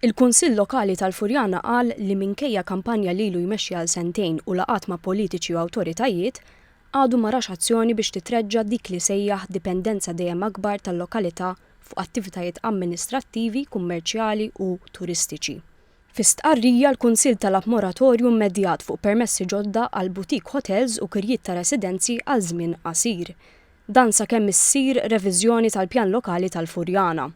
Il-Kunsill Lokali tal-Furjana qal li minkejja kampanja li ilu jmexxi għal sentejn u laqgħat ma' politiċi u awtoritajiet, għadu ma rax azzjoni biex titreġġa' dik li sejjaħ dipendenza dejjem akbar tal-lokalità fuq attivitajiet amministrattivi, kummerċjali u turistiċi. Fi stqarrija l-Kunsill talab moratorju immedjat fuq permessi ġodda għal boutique hotels u kirjiet ta' residenzi għal żmien qasir. Dan sakemm issir reviżjoni tal-Pjan Lokali tal-Furjana.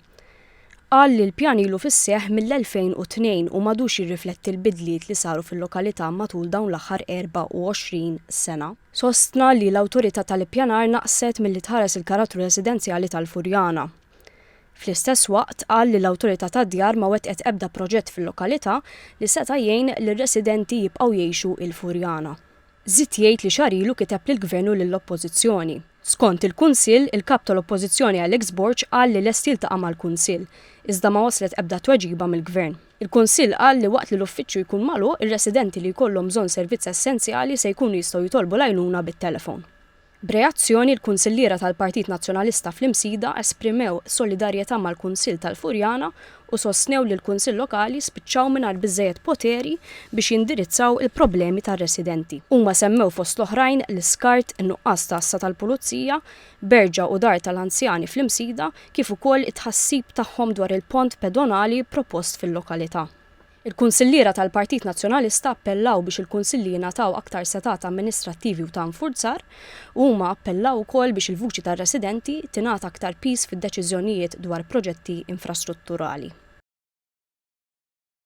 Qal li l-pjan ilu fis-seħħ mill-2002 u m'għadux jirrifletti l-bidliet li saru fil-lokalità matul dawn l-aħħar 24 sena. Sostna li l-Awtorità tal-Ippjanar naqset milli tħares il-karattru residenzjali tal-Furjana. Fl-istess waqt qal li l-Awtorità tad-Djar ma wettqet ebda proġett fil-lokalità li seta' jgħin lir-residenti jibqgħu jgħixu il-Furjana. Żied jgħid li xahar ilu kiteb lill-Gvern u lill-Oppożizzjoni. Skont il-Kunsill, il-Kap tal-Oppożizzjoni Alex Borg qal li lest jiltaqa' mal-Kunsill, iżda ma waslet ebda tweġiba mill-Gvern. Il-Kunsill qal li waqt li l-uffiċċju jkun magħluq, ir-residenti li jkollhom bżonn servizz essenzjali se jkunu jistgħu jitolbu l-għajnuna bit-telefon. B'reazzjoni, il-Kunsilliera tal-Partit Nazzjonalista fl-Imsida esprimew solidarjetà mal-Kunsill tal-Furjana u sostnew li l-Kunsill Lokali spiċċaw mingħajr biżżejjed poteri biex jindirizzaw il-problemi tar-residenti. Huma semmew fost l-oħrajn l-iskart, in-nuqqas ta' għassa tal-Pulizija, berġa u dar tal-anzjani fl-Imsida kif ukoll it-tħassib tagħhom dwar il-pont pedonali propost fil-lokalità. Il-Kunsilliera tal-Partit Nazzjonalista appellaw biex il-Kunsilli jingħataw aktar setgħat amministrattivi u ta' infurzar u huma appellaw ukoll biex il-vuċi tar-residenti tingħata aktar piż fid-deċiżjonijiet dwar proġetti infrastrutturali.